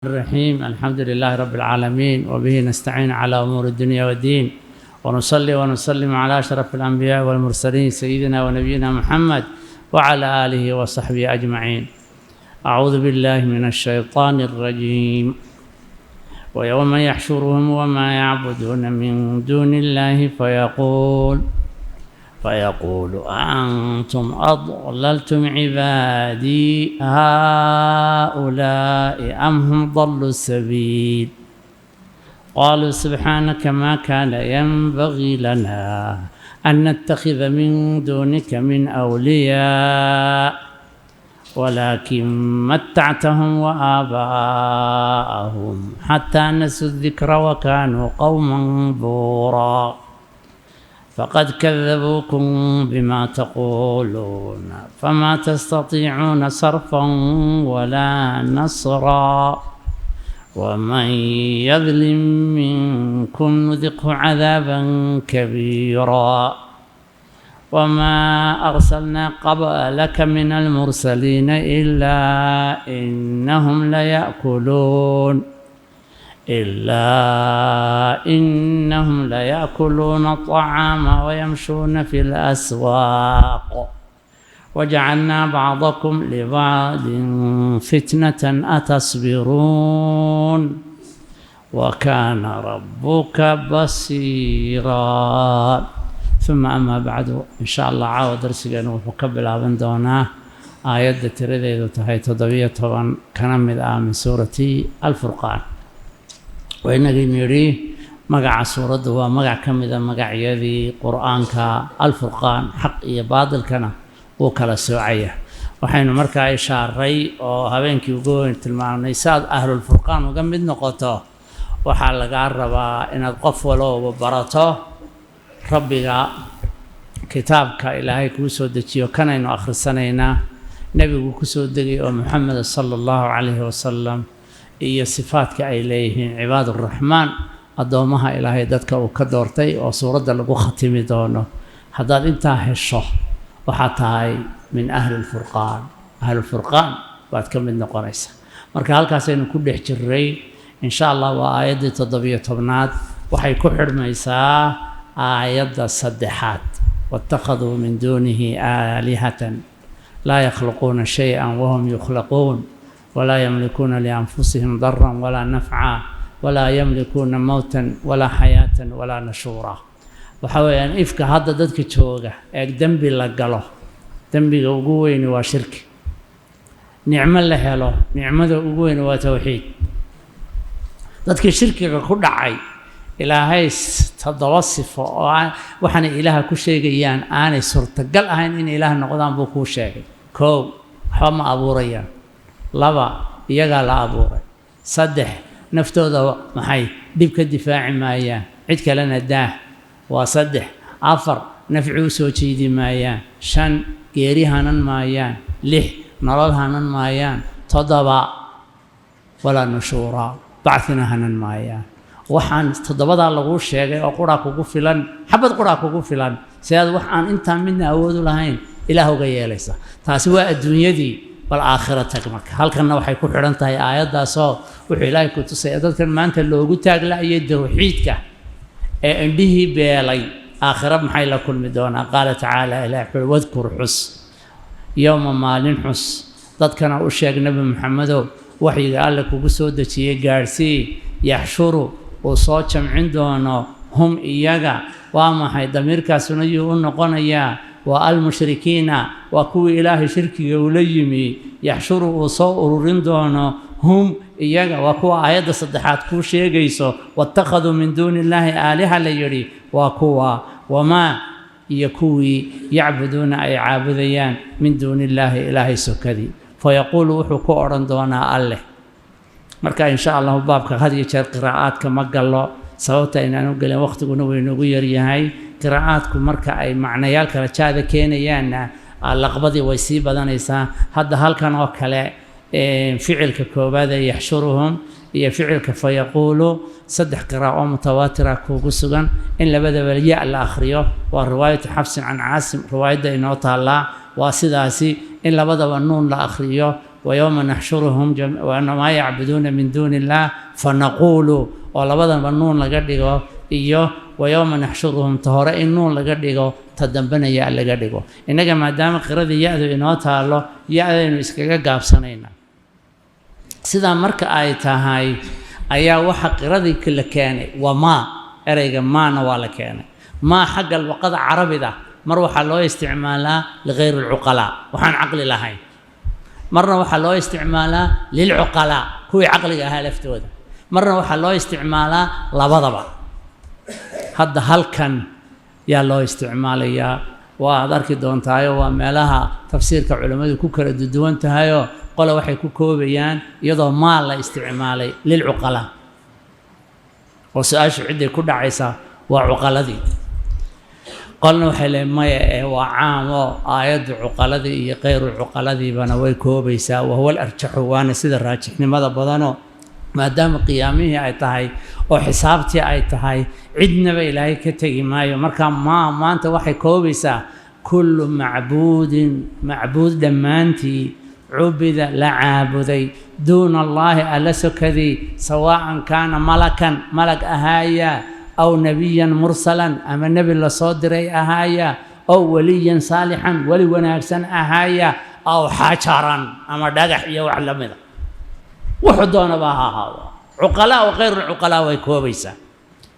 الرحيم، الحمد لله رب العالمين، وبه نستعين على أمور الدنيا والدين، ونصلي ونسلم على أشرف الأنبياء والمرسلين، سيدنا ونبينا محمد وعلى آله وصحبه أجمعين. أعوذ بالله من الشيطان الرجيم. ويوم يحشرهم وما يعبدون من دون الله فيقول أأنتم أضللتم عبادي هؤلاء أم هم ضلوا السبيل؟ قالوا سبحانك ما كان ينبغي لنا أن نتخذ من دونك من أولياء، ولكن متعتهم وآباءهم حتى نسوا الذكر وكانوا قوما بورا. فقد كذبوكم بما تقولون، فما تستطيعون صرفا ولا نصرا، ومن يظلم منكم نذقه عذابا كبيرا. وما أرسلنا قبلك من المرسلين إلا إنهم ليأكلون الطعام ويمشون في الأسواق، وجعلنا بعضكم لبعض فتنة، أتصبرون؟ وكان ربك بصيرا. ثم أما بعد، إن شاء الله caawa darsigeenu wuxuu ka bilaaban doonaa aayadda tiradeedu tahay 17, kana mid ah min suurati Alfurqaan. Waa inagii nidhi magaca suuraddu waa magac ka mida magacyadii Qur-aanka, Alfurqaan, xaq iyo baadilkana wuu kala soocaya. Waxaynu markaa ishaaray oo habeenkii ugu weyn tilmaamnay, si aad ahlulfurqaan uga mid noqoto, waxaa lagaa rabaa inaad qof walowba barato rabbiga kitaabka Ilaahay kuu soo dejiyo, kanaynu akhrisanaynaa, nebigu ku soo degay oo Muxamed sala Allahu calayhi wasalam, iyo sifaadka ay leeyihiin cibaaduraxmaan, addoommaha Ilaahay dadka uu ka doortay oo suuradda lagu khatimi doono. Haddaad intaa hesho, waxaad tahay min ahli lfurqaan, ahlulfurqaan baad ka mid noqonaysa. Marka halkaasaynu ku dhex jiray. Insha Allah waa aayaddii 17aad, waxay ku xidhmaysaa aayadda saddexaad: واتخذوا من دونه آلهة لا يخلقون شيئا وهم يخلقون، ولا يملكون لأنفسهم ضرا ولا نفعا، ولا يملكون موتا ولا حياة ولا نشورا. Waxa weeyaan ifka hadda dadka jooga ee dembi la galo, dembiga ugu weyni waa shirki. Nicmo la helo, nicmada ugu weyni waa towxiid. Dadkii shirkiga ku dhacay, Ilaahay toddoba sifo oo waxaanay Ilaaha ku sheegayaan aanay suurtagal ahayn in Ilaah noqdaan buu kuu sheegay. Kow, waxba ma abuurayaan. Laba, iyagaa la abuuray. Saddex, naftooda maxay dhib ka difaaci maayaan, cid kalena daah, waa saddex. Afar, nafci u soo jeedi maayaan. Shan, geeri hanan maayaan. Lix, nolol hanan maayaan. Toddoba, ولا نشورا, bacthina hanan maayaan. Waxaan toddobadaa laguu sheegay oo quraa kugu filan, xabad quraa kugu filan si aad wax aan intaan midna awoodu lahayn Ilaah uga yeelaysa. Taasi waa adduunyadii, bal aakhira tag. Marka halkanna waxay ku xidhan tahay aayaddaasoo wuxuu Ilaahay ku tusaya dadkan maanta loogu taagla-ayay tawxiidka ee indhihii beelay, aakhira maxay la kulmi doonaa? قال تعالى, Ilaah wuxuu: واذكر, xus, يوم, maalin xus. Dadkana u sheeg, Nebi Maxamedow, waxyiga Alle kugu soo dejiyey gaadhsii. يحشر, uu soo jamcin doono, هم, iyaga. Waa maxay damiirkaasuna yuu u noqonayaa? Waa المشركين, waa kuwii Ilaahay shirkiga ula yimi. يحشر, uu soo ururin doono, هم, iyaga, waa kuwa aayadda saddexaad kuu sheegayso, واتخذوا من دون الله آلهة la yidhi, waa kuwa. وما, iyo kuwii, يعبدون, ay caabudayaan, من دون الله, Ilaahay sokadii. فيقول, wuxuu ku odhan doonaa Alleh. Marka insha Allahu baabka had iyo jeer qiraa'aadka ma gallo. Sababta aynaan u gelin, waqtiguna waynagu yaryahay. Qiraa'aadku marka ay macnayaal kala jaada keenayaanna, laqbadii way sii badanaysaa. Hadda halkan oo kale, ficilka koowaad ee يحشرهم iyo ficilka فيقول, saddex qiraa'o mutawaatira kuugu sugan. In labadaba ya la akhriyo waa riwaayatu Xafsin can Caasim, riwaayadda inoo taallaa waa sidaasi. In labadaba nuun la akhriyo. Wayowma naxshuruhum maa yacbuduuna min duuni illaah fanaquulu, oo labadanba nuun laga dhigo, iyo wayowma naxshuruhum ta hore in nuun laga dhigo, ta dambena ya laga dhigo. Innaga maadaama qiradii ya-du inoo taallo, ya-daynu iskaga gaabsanaynaa. Sidaa marka ay tahay ayaa waxa qiradii la keenay wamaa, ereyga maana waa la keenay. Maa xagga luqada carabida mar waxaa loo isticmaalaa ligayri alcuqalaa, waxaan caqli lahayn, marna waxaa loo isticmaalaa lilcuqalaa, kuwii caqliga ahaa laftooda, marna waxaa loo isticmaalaa labadaba. Hadda halkan yaa loo isticmaalayaa, waad arki doontaayo waa meelaha tafsiirka culimmadu ku kala duwan tahayoo qole waxay ku koobayaan iyadoo maal la isticmaalay lilcuqalaa, oo su-aashu cidday ku dhacaysaa waa cuqaladii. Qolna waxay leeyiin maya ee waa caam oo aayaddu cuqaladii iyo kayru cuqaladiibana way koobaysaa. Wahuwa alarjaxu, waana sida raajixnimada badanoo maadaama qiyaamihii ay tahay oo xisaabtii ay tahay, cidnaba Ilaahay ka tegi maayo. Marka maa maanta waxay koobaysaa kullu macbuudin, macbuud dhammaantii, cubida la caabuday, duuna allaahi alla sokadii, sawaa'an kaana malakan malag ahaaya, aw nebiyan mursalan ama nebi lasoo diray ahaaya, ow weliyan saalixan weli wanaagsan ahaaya, aw xajaran ama dhagax iyo wax la mida, wuxuu doonaba ha ahaado. Cuqalaa wa kayruulcuqalaa way koobaysaa.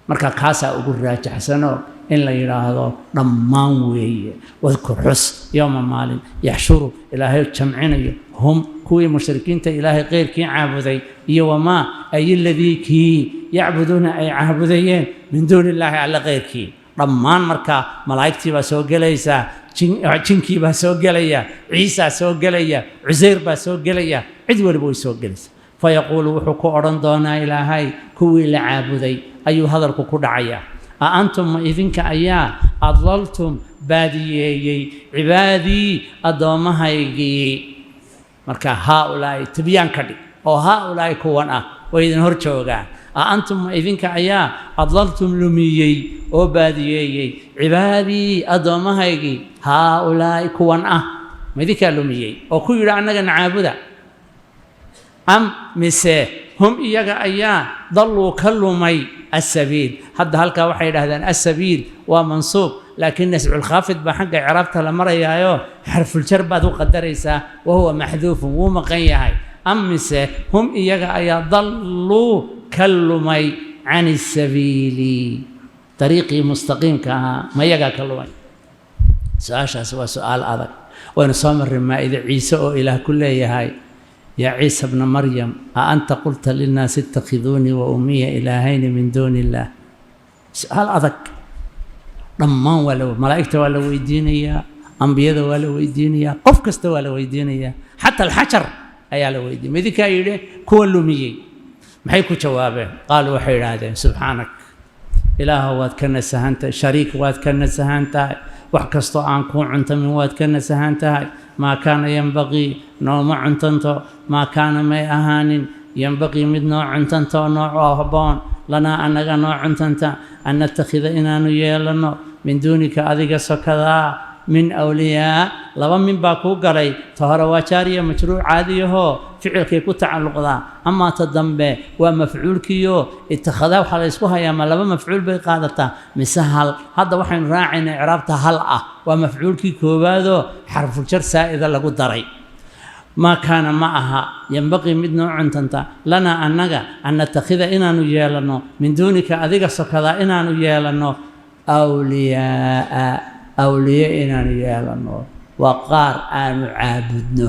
Marka kaasaa ugu raajaxsanoo in la yidhaahdo dhammaan weeye. Wadkur xus yowma maalin yaxshuru Ilaahay jamcinayo hum kuwii mushrikiinta Ilaahay keyrkii caabuday, iyo wamaa ay aladii kii yacbuduuna ay caabudayeen min duuni illaahi alla keyrkii dhammaan. Markaa malaa'igtii baa soo gelaysaa, jinkii baa soo gelaya, Ciisaa soo gelaya, Cusayr baa soo gelaya, cid waliba way soo gelaysaa. Fayaquulu wuxuu ku odhan doonaa Ilaahay kuwii la caabuday ayuu hadalku ku dhacayaa: a antum ma idinka ayaa adlaltum baadiyeeyey cibaadii addoommahaygii? Marka haa ulaa'i tibyaan ka dhig oo haa ulaa'i kuwan ah way idin hor joogaan. A antum ma idinka ayaa adlaltum lumiyey oo baadiyeeyey cibaadii addoommahaygii haa ulaa'i kuwan ah? Ma idinkaa lumiyey oo ku yidhi annagana caabuda? Am mise hum iyaga ayaa dalluu ka lumay asabiil? Hadda halkaa waxay yidhahdeen asabiil waa mansuub, laakiin nasculkhaafid baa xagga icraabta la marayaayo xarfuljar baad u qadaraysaa, wa huwa maxduufun, wuu maqan yahay. Am mise hum iyaga ayaa dalluu ka lumay can isabiili, dariiqii mustaqiimka ahaa, ma iyagaa ka lumay? Su-aashaasi waa su-aal adag. Waynu soo marray Maa'ide Ciise oo Ilaah ku leeyahay: yaa Ciisa bna Maryam, a anta qulta linnaasi ittakhiduunii wa ummiya ilaahayni min duuni illaah? Su-aal adag. Dhammaan waa la malaa'igta waa la weydiinayaa, ambiyada waa la weydiinayaa, qof kasta waa la weydiinayaa, xataa alxajar ayaa la weydiinaya. Idinkaa yidhi kuwa lumiyey? Maxay ku jawaabeen? Qaaluu waxay idhaahdeen: subxaanak, Ilaahow waad ka nasahan tahay, shariik waad ka nasahan tahay, wax kastoo aan kuu cuntamin waad ka nasahan tahay. Maa kaana yanbaqii nooma cuntanto, maa kaana may ahaanin, yanbaqii mid noo cuntanta oo noo habboon, lanaa annaga noo cuntanta, an natakhida inaanu yeelanno, min duunika adiga sokadaa, min awliyaa. Laba min baa kuu galay. Ta hore waa jaariya majruur caadiyahoo ficilkay ku tacalluqdaa, amaa ta dambe waa mafcuulkiiyo itakhadaa. Waxaa la ysku hayaa ma laba mafcuul bay qaadataa mise hal? Hadda waxaynu raacaynaa icraabta hal ah, waa mafcuulkii koowaadoo xarfuljar saa'ida lagu daray. Maa kaana ma aha, yanbaqii mid noo cuntanta, lanaa annaga, an natakhida inaanu yeelanno, min duunika adiga sokadaa inaanu yeelanno, awliyaa'a awliye inaanu yeelanno, waa qaar aanu caabudno.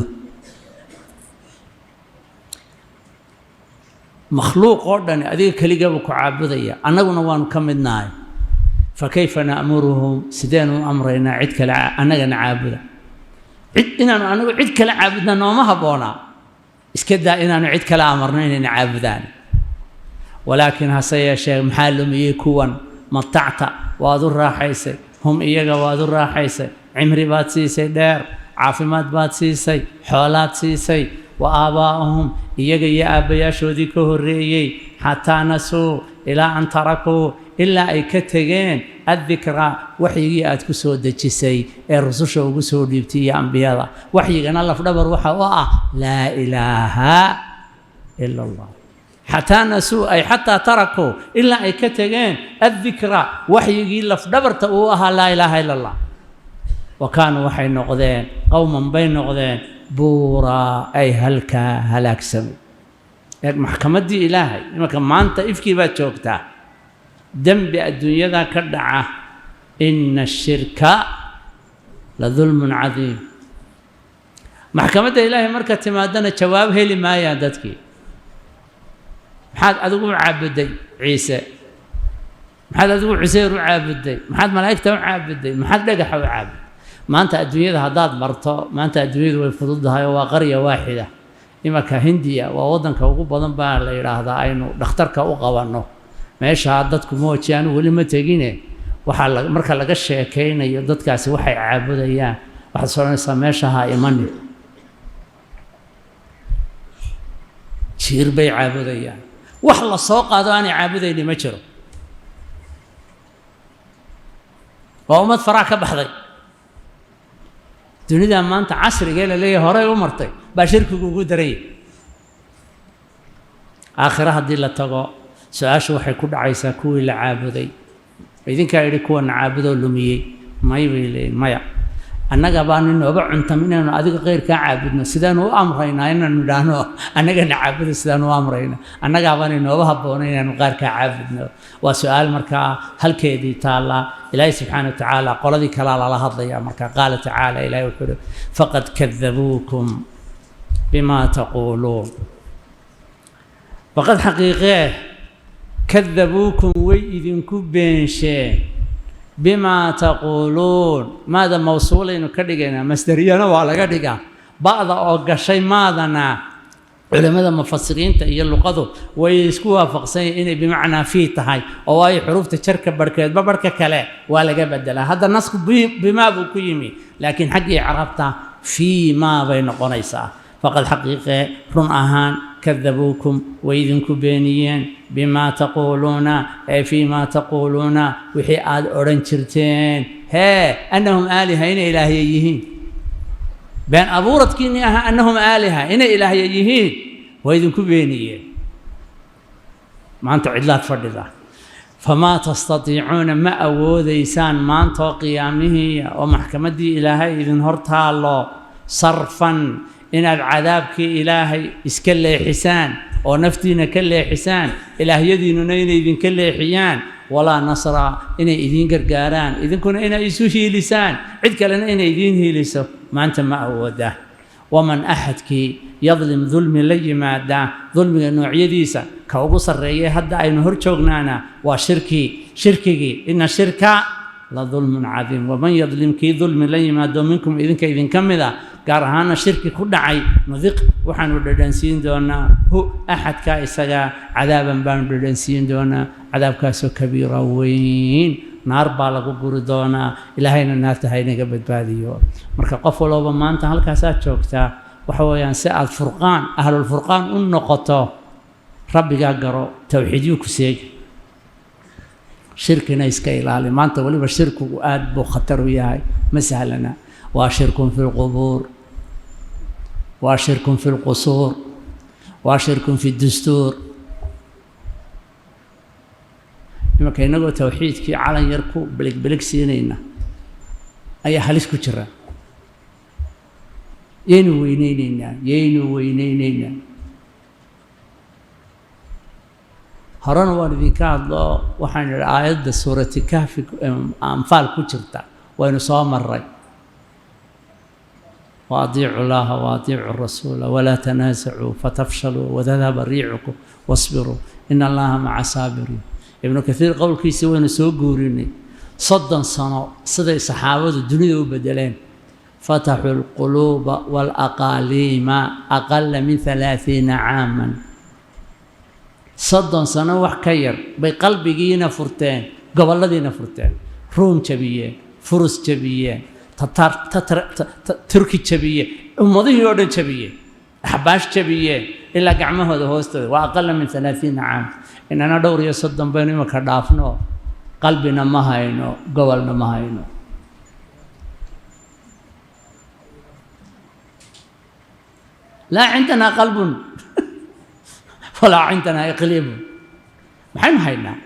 Makhluuq oo dhani adiga keligaba ku caabudaya, annaguna waanu ka midnahay. Fa kayfa na'muruhum, sideenu u amraynaa cid kale annagana caabuda? Cid inaanu annagu cid kale caabudna nooma habboonaa, iska daa inaanu cid kale amarno inayna caabudaan. Walaakiin hase yeeshee, maxaa lumiyey kuwan? Matacta waad u raaxaysay, hum iyaga waad u raaxaysay, cimri baad siisay dheer, caafimaad baad siisay, xoolaad siisay, wa aabaa'uhum iyaga iyo aabbayaashoodii ka horreeyey, xataa nasuu ilaa an tarakuu Ilaa ay ka tegeen addikra, waxyigii aad ku soo dejisay ee rususha ugu soo dhiibtay iyo ambiyada. Waxyigana lafdhabar waxa u ah laa ilaaha ila Allah. Xataa nasuu, ay xataa tarakuu, ilaa ay ka tegeen addikra, waxyigii lafdhabarta uu ahaa laa ilaaha ila Allah. Wa kaanuu, waxay noqdeen, qowman bay noqdeen, buuraa, ay halkaa halaagsamay. Eeg maxkamaddii Ilaahay. Imanka maanta ifkii baad joogtaa, dembi adduunyada ka dhaca, ina ashirka la dulmun cadiim. Maxkamadda Ilaahay marka timaadana jawaab heli maayaan dadkii. Maxaad adigu u caabuday Ciise? Maxaad adigu Cuseyr u caabuday? Maxaad malaa'igta u caabuday? Maxaad dhagaxa u caabuday? Maanta adduunyada haddaad marto, maanta adduunyadu way fududahay oo waa qarya waaxida. Imanka Hindiya waa waddanka ugu badan baa la yidhaahdaa aynu dhakhtarka u qabanno. Meeshaa dadku mooji, anu weli ma tegine. Waxaa la marka laga sheekaynayo dadkaasi waxay caabudayaan, waxaad soconaysaa meesha ha imani. Jiir bay caabudayaan, wax la soo qaado aanay caabudayni ma jiro. Waa ummad faraha ka baxday. Dunida maanta casrigee la leeyahay horey u martay baa shirkigu ugu daranya. Aakhire haddii la tago, su-aashu waxay ku dhacaysaa kuwii la caabuday. Idinkaa idhi kuwana caabudoo lumiyey, may bay leeyihin? Maya, annaga baanu inooba cuntam inaynu adiga keyrkaa caabudno. Sidaanu u amraynaa inaynu idhaahno annagana caabudo? Sidaanu u amraynaa? Annagaa baan inooba habboonay inaynu qaarkaa caabudno. Waa su-aal markaa halkeedii taallaa. Ilaahay subxaana wa tacaala qoladii kalaa lala hadlaya marka. Qaala tacaala, Ilahay wuxuu uhi: faqad kadabuukum bima taquuluun. Faqad xaqiiqee kadabuukum, way idinku beensheen, bimaa taquuluun. Maada mawsuulaynu ka dhigaynaa, masderiyana waa laga dhigaa. Ba'da oo gashay maadana culimmada mufasiriinta iyo luqadu way isku waafaqsan yihiin inay bimacnaa fii tahay, oo waayo xuruufta jarka barhkeedba barhka kale waa laga bedelaa. Hadda nasku bimaa buu ku yimi, laakiin xaggii carabta fii maa bay noqonaysaa. Faqad xaqiiqee, run ahaan, kadabuukum, way idinku beeniyeen, bimaa taquuluuna, ee fii maa taquuluuna, wixii aad odhan jirteen, hee, annahum aaliha, inay ilaahya yihiin. Been abuuradkiinii ahaa annahum aaliha, inay ilaahya yihiin, waa idinku beeniyeen. Maanta cidlaad fadhida. Famaa tastatiicuuna, ma awoodaysaan maantoo qiyaamihii oo maxkamaddii Ilaahay idin hor taallo, sarfan, inaad cadaabkii Ilaahay iska leexisaan oo naftiina ka leexisaan, ilaahyadiinnuna inay idinka leexiyaan, walaa nasra, inay idiin gargaaraan, idinkuna inay isu hiilisaan, cid kalena inay idiin hiiliso, maanta ma awooda. Waman, axadkii, yadlim, dulmi la yimaada, dulmiga noocyadiisa ka ugu sarreeyay hadda aynu hor joognaana waa shirki, shirkigii. Ina shirka la dulmun cadiim. Waman yadlim, kii dulmi la yimaado, minkum, idinka idinka mid a, gaar ahaana shirki ku dhacay, nudiq, waxaanu dhadhansiin doonaa, hu, axadkaa isagaa, cadaaban baanu dhadhansiin doonaa, cadaabkaasoo kabiira, weyn. Naar baa lagu guri doonaa. Ilaahayna naarta ha inaga badbaadiyo. Marka qof walooba maanta halkaasaad joogtaa. Waxa weeyaan, si aad furqaan, ahlulfurqaan u noqoto, rabbigaa garo, towxiidyuu ku seegi, shirkina iska ilaali. Maanta weliba shirkigu aad buu khatar u yahay, ma sahlana. Waa shirkun fi lqubuur, waa shirkun fi lqusuur, waa shirkun fi dustuur. Imanka innagoo towxiidkii calan yar ku bilig bilig siinayna ayaa halis ku jira. Yaynu weyneyneynaa, yaynu weyneyneynaa. Horena waan idinka hadlo, waxaan idhi aayadda suurati Kahfi, Anfaal ku jirta waynu soo maray: وأطيعوا الله وأطيعوا الرسول ولا تنازعوا فتفشلوا وتذهب ريحكم واصبروا إن الله مع الصابرين. Ibnu Kathiir qowlkiisii waynu soo guurinay. 30 sano siday saxaabadu dunida u bedeleen, fataxuu lquluuba waalaqaaliima aqala min 30 caaman. 30 sano wax ka yar bay qalbigiina furteen, gobolladiina furteen, Ruum jabiyeen, Furus jabiyeen, Tatar, Turki jabiyeen, ummadihii oo dhan jabiyeen, Axbaash jabiyeen ilaa gacmahooda hoostooda. Waa aqala min 30 caam. Inana dhowr iyo soddon baynu imanka dhaafno. Qalbina ma hayno, gobolna ma hayno. Laa cindanaa qalbun walaa cindanaa iqliibun. Maxaynu haynaa?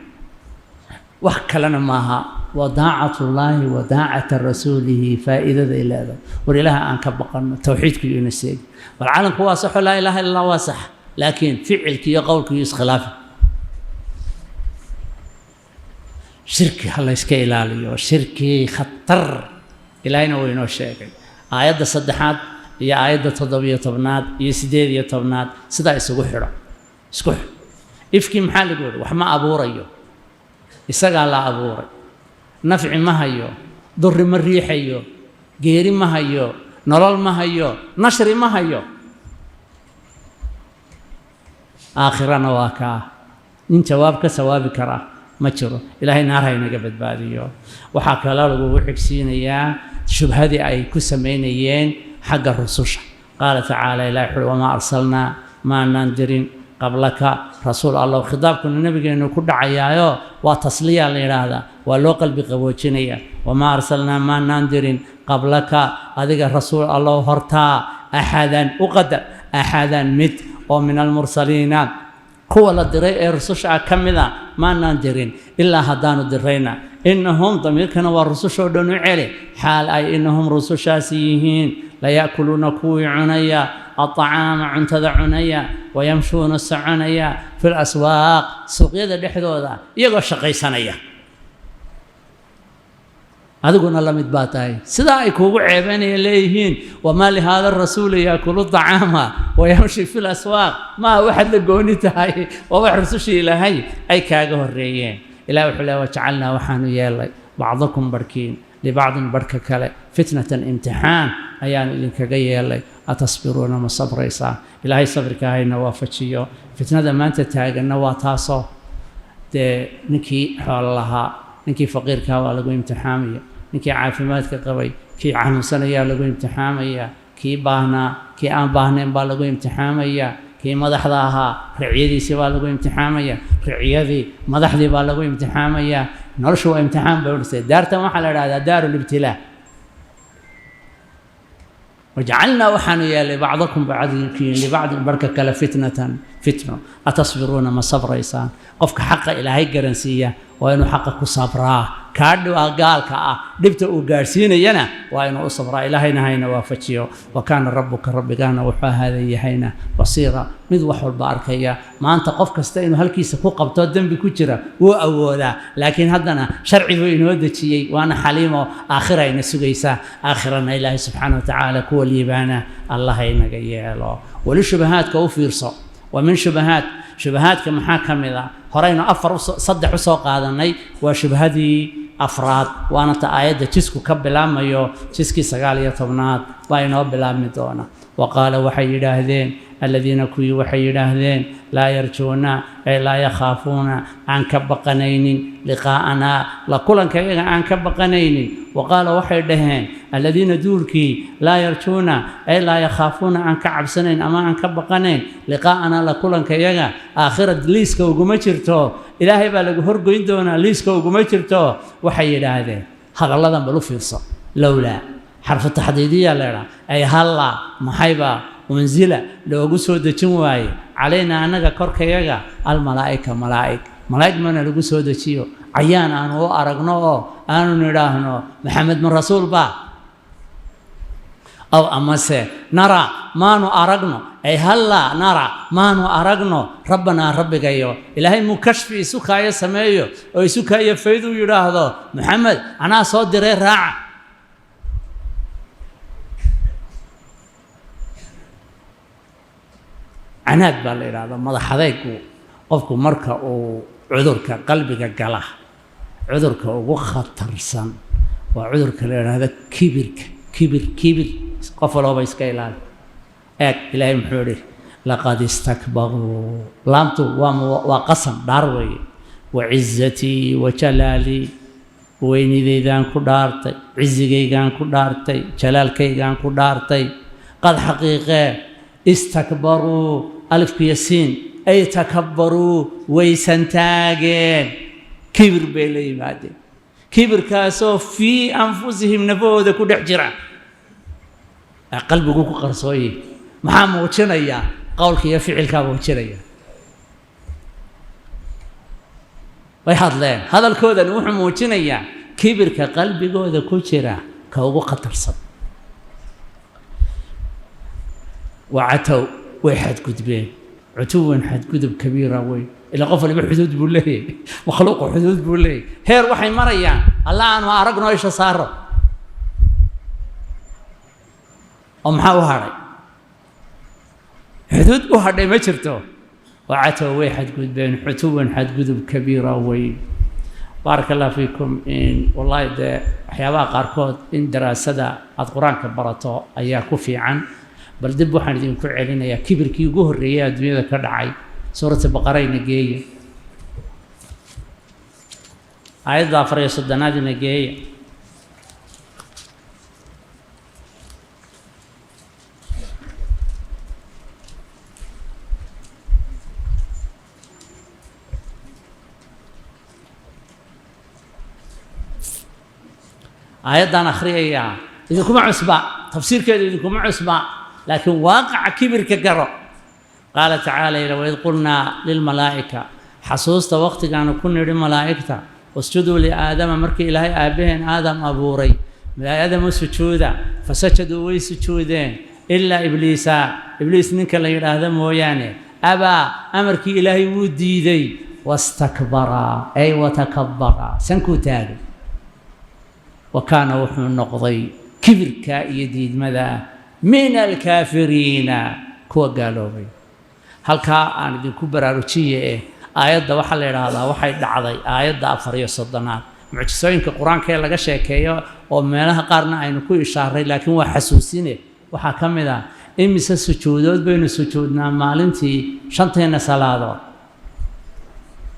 Wax kalena maaha, waa daacatullaahi wa daacata rasuulihi. Faa'iidaday leedahay, war ilaaha aan ka baqanno, towxiidku iyo ina seegi. Bal calanku waa saxo, laa ilaaha illa allah waa sax, laakiin ficilki iyo qowlku iyo iskhilaafi. Shirki ha layska ilaaliyo, shirki khatar. Ilaahayna wuu inoo sheegay aayadda 3aad iyo aayadda 17aad iyo 18aad. Sidaa isugu xidho, isku xidho. Ifkii maxaa lagu yihi? Wax ma abuurayo, isagaa la abuuray. Nafci ma hayo, durri ma riixayo, geeri ma hayo, nolol ma hayo, nashri ma hayo. Aakhirana waa kaa nin jawaab ka sawaabi karaa ma jiro. Ilaahay naar ha inaga badbaadiyo. Waxaa kaloo lagugu xigsiinayaa shubhadii ay ku samaynayeen xagga rususha. Qaala tacaala, ilahi wuxuuhi: wamaa arsalnaa, maanaan dirin, qablaka, rasuul Allah. Khitaabkuna nabigeenu ku dhacayaayo, waa tasliya la yidhaahdaa, waa loo qalbi qaboojinaya. Wamaa arsalnaa, maanaan dirin, qablaka, adiga rasuul Allah hortaa, axadan, u qadar, axadan, mid oo min almursaliina, kuwa la diray ee rususha ah ka mid a, maanaan dirin. Ilaa haddaanu dirayna, innahum, damiirkana waa rusushoo dhan u celi, xaal ay innahum rusushaasi yihiin laya'kuluuna, kuwii cunaya, aطacaama, cuntada cunaya, wayamshuuna, soconaya, fi laswaaq, suuqyada dhexdooda, iyagoo shaqaysanaya. Adiguna la mid baa tahay. Sidaa ay kuugu ceebeynaya leeyihiin: wamaa lihaada rasuuli yaakulu طacaama wayamshi fi laswaaq. Maaha waxaad la gooni tahay, waa wax rusushii Ilaahay ay kaaga horreeyeen. Ilahi wuxuu leey: wajacalnaa, waxaanu yeelnay, bacdakum, barhkiin, libacdin, barhka kale, fitnatan, imtixaan ayaanu idinkaga yeelnay. Atasbiruuna, ma sabraysaa? Ilaahay sabirka hayna waafajiyo. Fitnada maanta taaganna waa taasoo dee ninkii xoolo lahaa, ninkii faqiirkaa waa lagu imtixaamaya, ninkii caafimaadka qabay, kii xanuunsanayaa lagu imtixaamaya, kii baahnaa, kii aan baahnayn baa lagu imtixaamaya, kii madaxda ahaa riciyadiisii baa lagu imtixaamaya, riciyadii madaxdii baa lagu imtixaamaya. Noloshu waa imtixaan bay udhisay. Daartan waxaa la idhahdaa daaru libtilaa. Wajacalnaa, waxaanu yeelay, bacdakum, bacdkiin, libacdin, barhka kale, fitnatan, fitno. Atasbiruuna, ma sabraysaan? Qofka xaqa Ilaahay garansiiya waa inuu xaqa ku sabraa. Kaa dhiwa gaalka ah dhibta uu gaadhsiinayana waa inuu u sabraa. Ilaahayna hayna waafajiyo. Wa kaana rabbuka, rabbigaana wuxuu ahaada yahayna, basiira, mid wax walba arkaya. Maanta qof kasta inuu halkiisa ku qabto dembi ku jira wuu awoodaa, laakiin haddana sharci buu inoo dejiyey, waana xaliimo. Aakhira ina sugaysaa, aakhirana Ilaahay subxaana wa tacaala kuwa liibaana Allah inaga yeelo. Weli shubahaadka u fiirso. Wa min shubahaat, shubahaadka maxaa ka mid a? Horeynu afar, saddex u soo qaadanay, waa shubhadii afraad, waana ta aayadda jisku ka bilaabmayo. Jiskii 19aad baa inoo bilaabmi doona. Wa qaala, waxay yidhaahdeen, aladiina, kuwii waxay yidhaahdeen, laa yarjuuna, ay laa yakhaafuuna, aan ka baqanaynin, liqaa'anaa, la kulanka iyaga aan ka baqanaynin. Wa qaala, waxay dhaheen, aladiina, duulkii, laa yarjuuna, ay laa yakhaafuuna, aan ka cabsanayn ama aan ka baqanayn, liqaa'anaa, la kulanka iyaga, aakhira liiska uguma jirto, Ilaahay baa lagu horgoyn doonaa, liiska uguma jirto. Waxay yidhaahdeen hadalladan, bal u fiirso: lowlaa, xarfu taxdiidiya leedhaa, ay hallaa, maxaybaa, unzila, loogu soo dejin waaye, calaynaa, annaga korkayaga, almalaa'ika, malaa'ig. Malaa'ig mana lagu soo dejiyo, cayaan aanu u aragno oo aanu nidhaahno: Maxamed ma rasuul baa? Aw amase nara, maanu aragno, ay hallaa nara, maanu aragno, rabbanaa, rabbigayo. Ilaahay muu kashfi isu kaayo sameeyo oo isu kaayo fayduu yidhaahdo: Maxamed anaa soo diray, raaca. Canaad baa la yidhaahdaa, madax adaygu. Qofku marka uu cudurka qalbiga gala, cudurka ugu khatarsan waa cudurka la yidhaahdo kibirka. Kibir, kibir qof walooba iska ilaali. Eeg, Ilaahay muxuu idhi? Laqad istakbaruu, laamtu waa qasam, dhaar weeye. Wacizatii wajalaalii, weynidaydaan ku dhaartay, cizigaygaan ku dhaartay, jalaalkaygaan ku dhaartay. Qad xaqiiqee, istakbaruu, alifku yasiin, ay takabbaruu, waysan taageen. Kibir bay la yimaadeen, kibirkaasoo fii anfusihim nafahooda ku dhex jira, qalbigu ku qarsooye. Maxaa muujinaya? Qowlka iyo ficilkaa muujinaya. Way hadleen, hadalkoodani wuxuu muujinayaa kibirka qalbigooda ku jira ka ugu khatarsan. Wacatow, way xadgudbeen, cutuwan xadgudub kabiira weyn. Ilaa qof waliba xuduud buu leeyahay, makhluuqu xuduud buu leeyahay. Heer waxay marayaan alla aanu aragno isha saaro, oo maxaa u hadhay? Xuduud u hadhay ma jirto. Wacatow, way xadgudbeen, cutuwan xadgudub kabiira weyn. Baaraka allah fiikum. In wallahi dee waxyaabaha qaarkood in daraasada aada qur-aanka barato ayaa ku fiican. Bal dib waxaan idinku celinayaa kibirkii ugu horreeyay adduunyada ka dhacay, suurata baqarayna geeya, aayadda 34aadina geeya. Aayaddan akhriyayaa idinkuma cusba, tafsiirkeedu idinkuma cusba, laakiin waaqaca kibirka garo. Qaala tacaala ila waid qulnaa lilmalaa'ika, xasuusta waqtigaanu ku nidhi malaa'igta, wasjuduu liaadama, markii ilaahay aabbaheen aadam abuuray, aadam u sujuuda. Fasajaduu, way sujuudeen, ilaa ibliisa, ibliis ninka la yidhaahdo mooyaane. Abaa, amarkii ilaahay wuu diiday. Wastakbara ay watakabara, sankuu taagay. Wa kaana, wuxuu noqday kibirka iyo diidmada, min alkaafiriina, kuwa gaaloobay. Halkaa aan idinku baraarujiye eh, aayadda waxaa la yidhaahdaa waxay dhacday aayadda 34aad. Mucjisooyinka qur-aanka ee laga sheekeeyo oo meelaha qaarna aynu ku ishaaray, laakiin waa xasuusine, waxaa ka mid ah imise sujuudood baynu sujuudnaa maalintii shanteenna salaadood?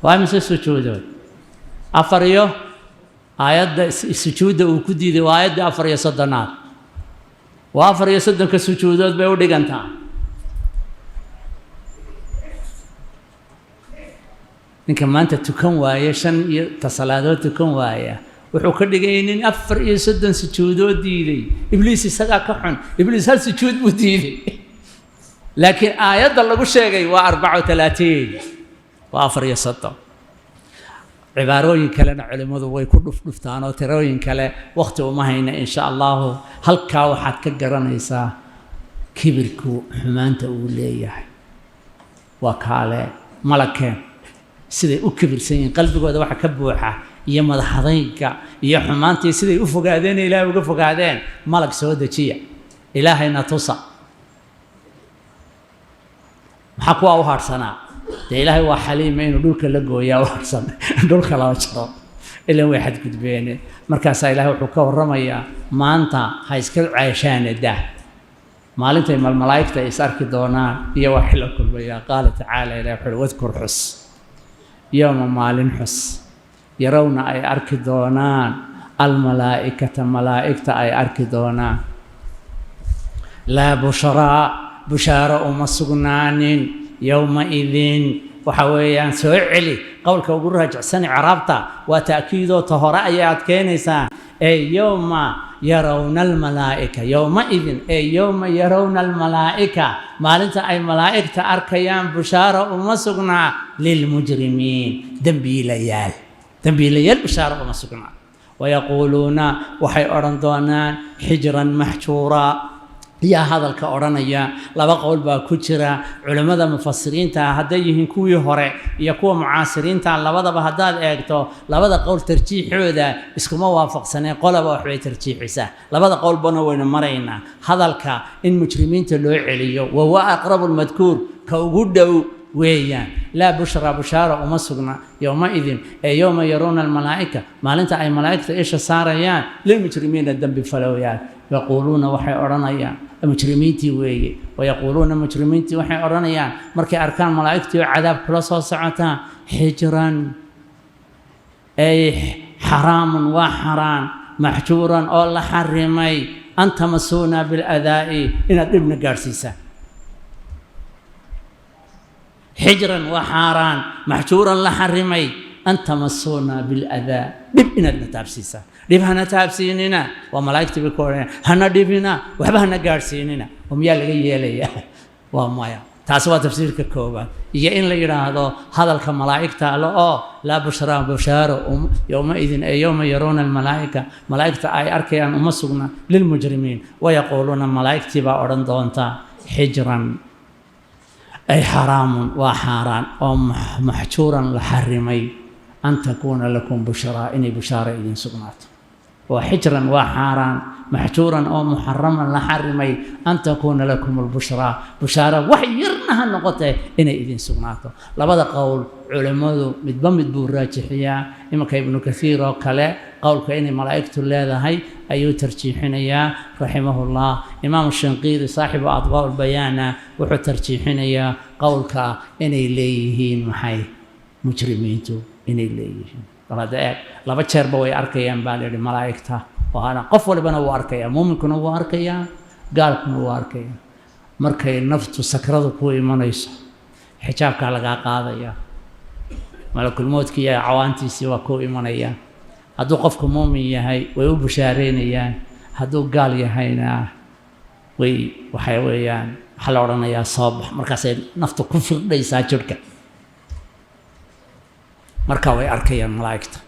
Waa imise sujuudood? Afar iyo. Aayadda sujuudda uu ku diiday waa aayadda 34aad. Waa 34-ka sujuudood bay u dhigantaa. Ninka maanta tukan waaya shan iyo tasalaadood tukan waaya, wuxuu ka dhigayay nin 34 sujuudood diiday. Ibliis isagaa ka xun, ibliis hal sujuud buu diiday, laakiin aayadda lagu sheegay waa 34, waa 34. Cibaarooyin kalena culimmadu way ku dhufdhuftaan oo tirooyin kale wakhti uma hayna insha allahu. Halkaa waxaad ka garanaysaa kibirku xumaanta uu leeyahay. Waa kaale malakeen siday u kibirsan yihiin, qalbigooda waxa ka buuxa iyo madaxadaynka iyo xumaantii siday u fogaadeen, ilaahay uga fogaadeen. Malag soo dejiya, ilaahayna tusa. Maxaa kuwaa u hadhsanaa? Dee ilaahay waa xaliima, inuu dhulka la gooyaa u hadhsan, dhulka lama jaro, ilan way xadgudbeene. Markaasaa ilahay wuxuu ka warramayaa maanta ha iska ceeshaane dah, maalintay malmalaa'igta is arki doonaan iyo waxay la kulmayaa. Qaala tacaala, ilahi wuxuu uhi wadkur, xus, yowma, maalin xus, yarowna ay arki doonaan, almalaa'ikata, malaa'igta ay arki doonaan. Laa bushraa, bushaaro uma sugnaanin yowma-idin. Waxa weeyaan soo celi qowlka ugu raajicsan icraabta, waa ta'kiidoo ta hore ayay adkeynaysaa. Ee yowma yarawna almalaa'ika, yowma-idin ee yowma yarawna almalaa'ika, maalinta ay malaa'igta arkayaan, bushaaro uma sugnaa lilmujrimiin, dembiilayaal, dembiilayaal bushaaro uma sugnaa. Wayaquuluuna, waxay odhan doonaan, xijran maxjuuraa. Yaa hadalka odhanaya? Laba qowl baa ku jira culimmada mufasiriinta, hadday yihiin kuwii hore iyo kuwa mucaasiriinta labadaba. Haddaad eegto labada qowl tarjiixooda iskuma waafaqsaneen, qolaba waxbay tarjiixisaa. Labada qowlbana waynu maraynaa. Hadalka in mujrimiinta loo celiyo wahuwa aqrabu lmadkuur, ka ugu dhow weeyaan. Laa bushraa, bushaara uma sugna yowma-idin ee yowma yaruuna almalaa'ika, maalinta ay malaa'igta isha saarayaan, lilmujrimiina, dembi falowyaal. Yaquuluuna, waxay odhanayaan mujrimiintii weeye. Wayaquuluuna, mujrimiintii waxay odhanayaan markay arkaan malaa'igtii oo cadaab kula soo socotaa, xijran ay xaraamun, waa xaraan, maxjuuran oo la xarimay, an tamasuuna biladaa'i, inaad dhibna gaadhsiisaan. Xijran waa xaaraan, maxjuuran la xarimay, An tamasuuna biladaa, dhib inaadna taabsiisaan, dhib hana taabsiinina. Waa malaa'igtii bay ku odhanayaan, hana dhibina, waxba hana gaadhsiinina. Oo miyaa laga yeelayaa? Waa maya. Taasi waa tafsiirka koowaad. Iyo in la yidhaahdo hadalka malaa'igta alle oo laa bushraa, bushaaro yowmaidin ee yowma yaruuna almalaa'ika, malaa'igta ay arkayaan, uma sugna lilmujrimiin. Wayaquuluuna, malaa'igtii baa odhan doonta, xijran ay xaraamun, waa xaaraan oo maxjuuran la xarimay, an takuuna lakum bushraa, inay bushaaro idin sugnaato. Waa xijran, waa xaaraan, maxjuuran oo muxaraman la xarimay, an takuuna lakum albushraa, bushaaro wax yarna ha noqotee inay idin sugnaato. Labada qowl culimmadu midba mid buu raajixiyaa. Imanka Ibnu Kathiir oo kale qowlka inay malaa'igtu leedahay ayuu tarjiixinayaa, raximahullah. Imaamu Shinqiidi, saaxibu Adwaa lbayaana, wuxuu tarjiixinayaa qowlka inay leeyihiin maxay mujrimiintu inay leeyihiin. Bal hadda eeg, laba jeerba way arkayaan baa la yidhi malaa'igta, oo hana qof walibana wuu arkayaa, muuminkuna wuu arkayaa, gaalkuna wuu arkayaa. Markay naftu sakradu ku imanayso, xijaabkaa lagaa qaadaya, malakulmoodkii iyo cawaantiisii waa ku imanaya. Hadduu qofku muumin yahay, way u bushaareynayaan. Hadduu gaal yahayna, way waxay weeyaan, waxaa la odhanayaa soo bax. Markaasay naftu ku firdhaysaa jirhka, marka way arkayaan malaa'igta.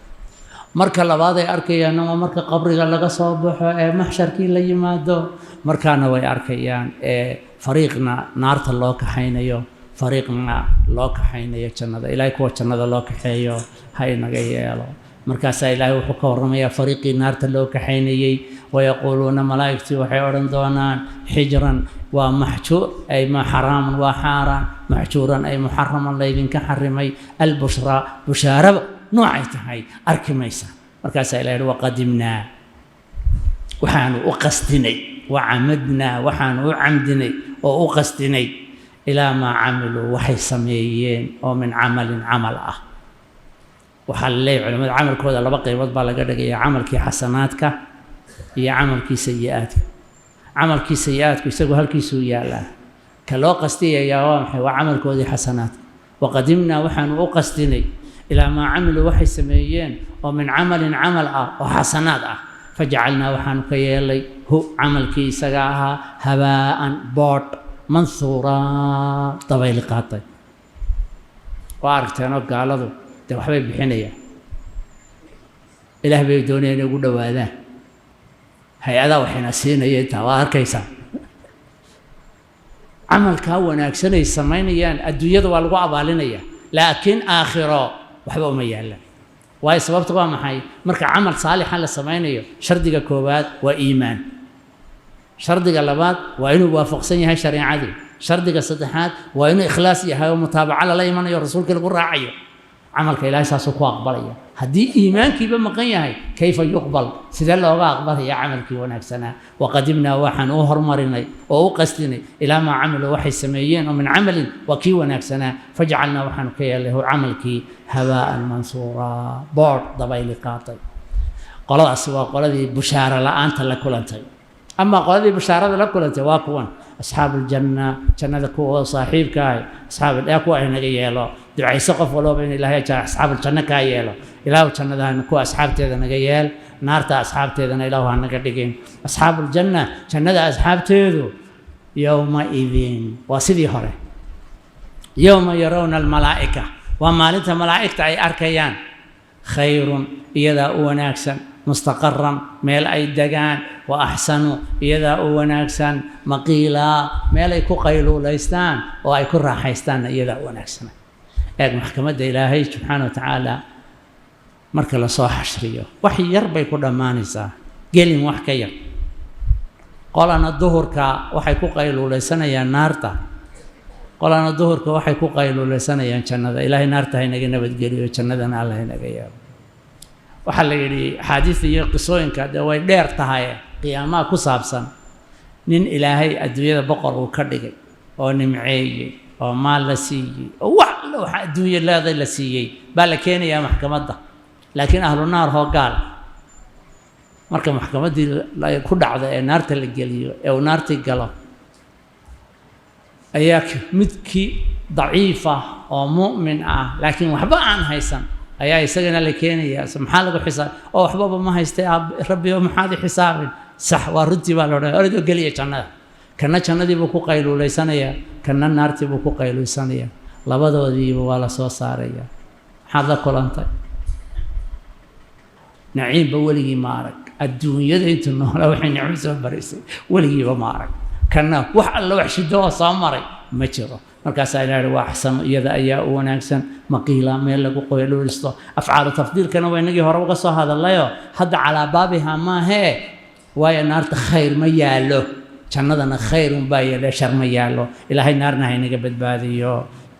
Marka labaad ay arkayaanna waa marka qabriga laga soo baxo ee maxsharkii la yimaado. Markaana way arkayaan, ee fariiqna naarta loo kaxaynayo, fariiqna loo kaxaynayo jannada. Ilaahay kuwa jannada loo kaxeeyo ha inaga yeelo. Markaasaa Ilaahay wuxuu ka warramayaa fariiqii naarta loo kaxaynayey. Wayaquuluuna, malaa'igtii waxay odhan doonaan, xijran waa maxjuur, ay ma xaraamun, waa xaaraan, maxjuuran ay muxaraman, laydinka xarimay, albushraa, bushaaraba noocay tahay arki maysa. Markaasaa Ilahay yihi, waqadimnaa, waxaanu u qastinay, wacamadnaa, waxaanu u camdinay oo u qastinay, ilaa maa camiluu, waxay sameeyeen, oo min camalin, camal ah. Waxaa la leeyahy culamada, camalkooda laba qaybood baa laga dhigaya: camalkii xasanaadka iyo camalkii sayi-aadka. Camalkii sayi-aadku isagu halkiisuu yaallaa. Ka loo qastiyayaa waa maxay? Waa camalkoodii xasanaadka. Waqadimnaa, waxaanu u qastinay, ilaa maa camiluu, waxay sameeyeen, oo min camalin, camal ah oo xasanaad ah. Fajacalnaa, waxaanu ka yeelay, hu, camalkii isaga ahaa, habaa'an, boodh, manhuuraa, dabayli qaatay. Waa aragteenoo gaaladu dee waxbay bixinayaan, Ilaah bay doonayaan inay ugu dhowaadaan, hay-adaa waxayna siinaya intaa waa arkaysaa. Camalkaa wanaagsanay samaynayaan adduunyada waa lagu abaalinaya, laakiin aakhiro waxba uma yaallaan. Waayo, sababta waa maxay? Marka camal saalixa la samaynayo, shardiga koowaad waa iimaan, shardiga labaad waa inuu waafaqsan yahay shareecadii, shardiga saddexaad waa inuu ikhlaas yahay oo mutaabaco lala imanayo, rasuulkii lagu raacayo. Camalka Ilaahay saasuu ku aqbalaya. Haddii iimaankiiba maqan yahay, kayfa yuqbal? Sidee looga aqbalaya camalkii wanaagsanaa? Waqadimnaa, waxaan u hormarinay oo u qastinay, ilaa maa camiluu, waxay sameeyeen, oo min camalin, waa kii wanaagsanaa. Fajacalnaa, waxaanu ka yeelnay, hu, camalkii, habaa'an mansuuraa, boodh dabayli qaatay. Qoladaasi waa qoladii bushaaro la-aanta la kulantay. Ama qoladii bushaarada la kulantay waa kuwan, asxaabu aljanna, jannada kuwa saaxiibka ahi. Asxaab ee kuwa ay naga yeelo. Ducayso qof walbaba in Ilaahay asxaabaljanno kaa yeelo. Ilaahu jannadahana kuwa asxaabteeda naga yeel, naarta asxaabteedana Ilaahu ha naga dhigin. Asxaabuuljanna, jannada asxaabteedu, yowmaidin waa sidii hore, yowma yarawna almalaa'ika, waa maalinta malaa'igta ay arkayaan, khayrun, iyadaa u wanaagsan, mustaqaran, meel ay degaan, wa axsanu, iyadaa u wanaagsan, maqiilaa, meel ay ku qayluulaystaan oo ay ku raaxaystaanna iyadaa u wanaagsana. Eeg, maxkamadda Ilaahay subxaana wa tacaala marka lasoo xashriyo, wax yar bay ku dhammaanaysaa, gelin wax ka yar. Qolana duhurka waxay ku qayluulaysanayaan naarta, qolana duhurka waxay ku qayluulaysanayaan jannada. Ilaahay naarta ha inaga nabadgeliyo, jannadana Alla inaga yeelo. Waxaa la yidhi, axaadiista iyo qisooyinka dee way dheer tahay qiyaamaha ku saabsan, nin Ilaahay adduunyada boqor uu ka dhigay oo nimceeyey oo maal la siiyey oo wax alla waxa adduunya leeday la siiyey baa la keenayaa maxkamadda, laakiin ahlu naar hoo gaal. Marka maxkamaddii ku dhacdo ee naarta la geliyo ee uu naartii galo, ayaa midkii daciifa oo mu'min ah laakiin waxba aan haysan Ayaa isagana la keenayaa. Maxaa lagu xisaab oo waxbaba ma haystay rabbi oo maxaad i xisaabin? Sax, waa runtii baa la odhanaya, orodoo geliya jannada. Kana jannadii buu ku qayluulaysanayaa, kana naartii buu ku qayluuysanayaa. Labadoodiiba waa la soo saarayaa. Maxaad la kulantay? Naciimba weligii ma arag adduunyada intuu noolaa, waxay nicmo soo maraysay weligiiba ma arag. Kana wax alla wax shido oo soo maray ma jiro. Markaasaa ilahi waa axsanu, iyada ayaa u wanaagsan, maqiila, meel lagu qoyluulisto. Afcaalu tafdiilkana waa inagii hore uga soo hadallayoo hadda calaa baabiha maahee, waayo naarta khayr ma yaallo, jannadana khayr unbaa yaale, shar ma yaallo. Ilaahay naarna haynaga badbaadiyo,